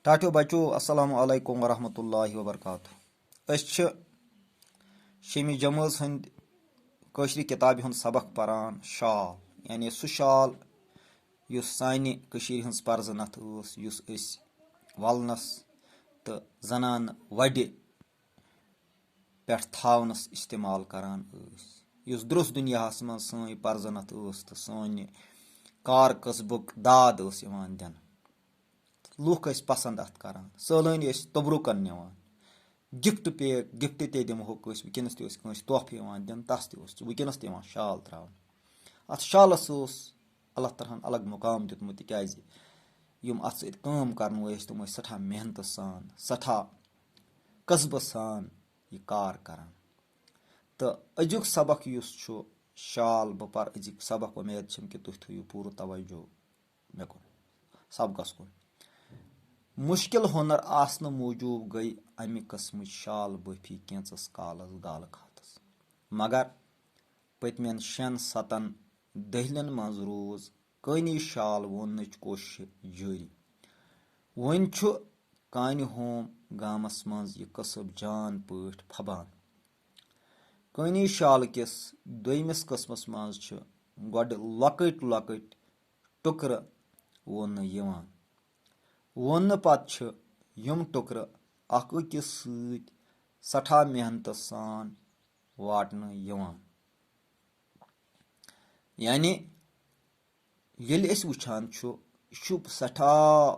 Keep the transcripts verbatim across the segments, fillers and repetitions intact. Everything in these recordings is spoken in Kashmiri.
ٹاٹھیو بچو، السلام علیکم ورحمۃ اللہ وبرکاتہ۔ أسۍ چھِ شیمہِ جمٲژ ہٕنٛدِ کٲشرِ کِتابہِ ہُنٛد سبق پران، شال، یعنی سُہ شال یُس سانہِ کٔشیٖرِ ہٕنٛز پرزٕ نتھ ٲس، یُس أسۍ ولنس تہٕ زنانہٕ وَڑِ پٮ۪ٹھ تھاونس استعمال کران ٲسۍ، یُس درٛوس دُنیاہس منٛز سٲنۍ پرزٕ نتھ ٲس تہٕ سانہِ کار کسبُک داد ٲس یِوان دِنہٕ۔ لُکھ ٲسۍ پسنٛد اَتھ کران، سٲلٲنۍ ٲسۍ تبرُکن نِوان۔ گفٹ پیک، گفٹ تہِ دِمہوکھ أسۍ، وٕنکیٚنس تہِ ٲسۍ کٲنٛسہِ تحفہٕ یِوان دِنہٕ، تَس تہِ اوس، وٕنکیٚنس تہِ یِوان شال ترٛاونہٕ۔ اَتھ شالس اوس اللہ تعالیٰ ہن الگ مقام دیُتمُت، تِکیازِ یِم اَتھ سۭتۍ کٲم کرن وٲلۍ ٲسۍ، تِم ٲسۍ سٮ۪ٹھاہ محنتہٕ سان، سٮ۪ٹھاہ کسبہٕ سان یہِ کار کران۔ تہٕ أزیُک سبق یُس چھُ، شال بہٕ پرٕ أزیُک سبق، اُمید چھم کہِ تُہۍ تھٲیِو پوٗرٕ توجہ مےٚ کُن، سبقس کُن۔ مُشکِل ہُنر آسنہٕ موٗجوٗب گٔے امہِ قٕسمٕچ شال بٲفی کینٛژس کالس گالہٕ کھاتس، مگر پٔتمٮ۪ن شٮ۪ن ستن دٔہلٮ۪ن منٛز روٗز کٲنی شال ووننٕچ کوٗشش جٲری۔ وۄنۍ چھُ کانہِ ہوم گامس منٛز یہِ کسب جان پٲٹھۍ پھبان۔ کٲنی شال کِس دوٚیمِس قٕسمس منٛز چھِ گۄڈٕ لۄکٕٹۍ لۄکٕٹۍ ٹُکرٕ ووننہٕ یِوان۔ ووننہٕ پتہٕ چھِ یِم ٹُکرٕ اکھ أکِس سۭتۍ سٮ۪ٹھاہ محنتہٕ سان واٹنہٕ یِوان۔ یعنی ییٚلہِ أسۍ وٕچھان چھُ، یہِ چھُ سٮ۪ٹھاہ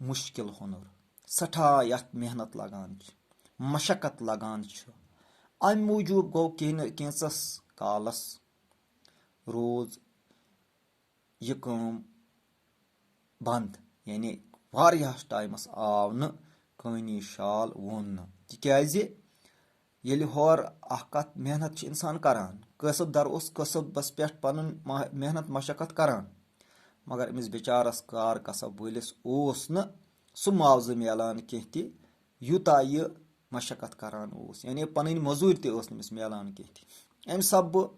مُشکِل ہُنر، سٮ۪ٹھاہ یَتھ محنت لگان چھِ، مشقت لگان چھِ۔ اَمہِ موٗجوٗب گوٚو کینٛہہ نہٕ کینٛژَس کالَس روٗز یہِ کٲم بنٛد، یعنی واریاہَس ٹایمَس آو نہٕ کٲنی شال ووننہٕ، تِکیٛازِ ییٚلہِ ہورٕ اکھ کتھ محنت چھُ انسان کران، کٲسب در اوس کٲسبس پٮ۪ٹھ پنُن مح-، محنت مشقت کران، مگر أمِس بِچارس کار کسب وٲلِس اوس نہٕ سُہ معاوضہٕ میلان کینٛہہ تہِ، یوٗتاہ یہِ مشقت کران اوس، یعنی پنٕنۍ مٔزوٗرۍ تہِ ٲس نہٕ أمِس میلان کینٛہہ تہِ۔ امہِ سببہٕ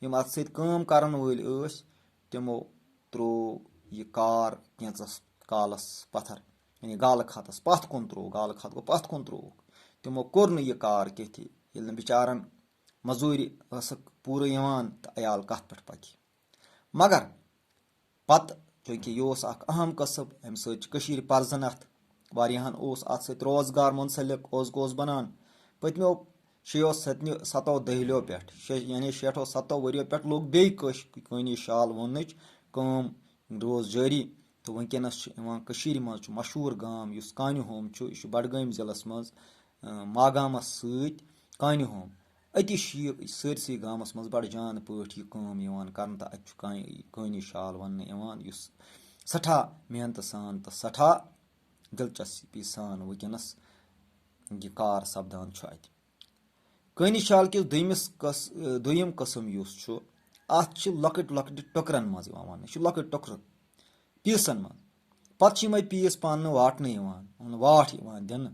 یِم اتھ سۭتۍ کٲم کرن وٲلۍ ٲسۍ، تِمو تروو یہِ کار کینٛژس کالس پتھر، یعنی گالہٕ کھاتس پتھ کُن تروو، گالہٕ کھات گوٚو پتھ کُن ترووُکھ۔ تِمو کوٚر نہٕ یہِ کار کینٛہہ تہِ، ییٚلہِ نہٕ بِچارن مٔزوٗرِ ٲسٕکھ پوٗرٕ یِوان تہٕ عیال کتھ پٮ۪ٹھ پکہِ۔ مگر پتہٕ، چوٗنٛکہِ یہِ اوس اکھ اہم کسب، امہِ سۭتۍ چھِ کٔشیٖرِ پرزٕ نتھ، واریاہن اوس اتھ سۭتۍ روزگار منسلک، اوس گوس بنان۔ پٔتمیو شیٚیو ستنیو ستو دٔہلیو پٮ۪ٹھ، شے-، یعنی شیٹھو ستو ؤریو پٮ۪ٹھ لوٚگ بیٚیہِ کٲش-، کٲنی شال ووننٕچ کٲم روز جٲری۔ تہٕ وٕنکیٚنَس چھُ یِوان کٔشیٖرِ منٛز چھُ مشہوٗر گام یُس کانہِ ہوم چھُ، یہِ چھُ بڈگٲمۍ ضلعس منٛز، اَ، ماگامَس سۭتۍ کانہِ ہوم۔ أتی چھِ یہِ سٲرسٕے گامَس منٛز بڑٕ جان پٲٹھۍ یہِ کٲم یِوان کرنہٕ تہٕ اَتہِ چھُ کانہِ، کٲنی شال ووننہٕ یِوان، یُس سٮ۪ٹھاہ محنتہٕ سان تہٕ سٮ۪ٹھاہ دلچسپی سان وٕنکیٚنَس یہِ کار سپدان چھُ اَتہِ۔ کٲنی شال کِس دوٚیمِس قٕس-، دوٚیِم قٕسم یُس چھُ، اَتھ چھِ لۄکٕٹۍ لۄکٕٹۍ ٹُکرَن منٛز یِوان وَننہٕ۔ یہِ چھُ لۄکٕٹۍ ٹُکرٕ پیٖسَن منٛز۔ پَتہٕ چھِ یِمَے پیٖس پانہٕ واٹنہٕ یِوان، یِمَن واٹھ یِوان دِنہٕ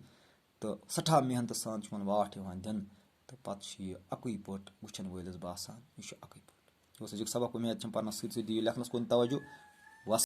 تہٕ سٮ۪ٹھاہ محنتہٕ سان چھِ یِمَن واٹھ یِوان دِنہٕ تہٕ پَتہٕ چھُ یہِ اَکُے پوٚٹ وٕچھَن وٲلِس باسان، یہِ چھُ اَکُے پوٚٹ۔ یہِ اوس أزیُک سبق، اُمید چھَم پَرنَس سۭتۍ سۭتۍ دِیِو لیکھنَس کُن توجہ۔ وَس-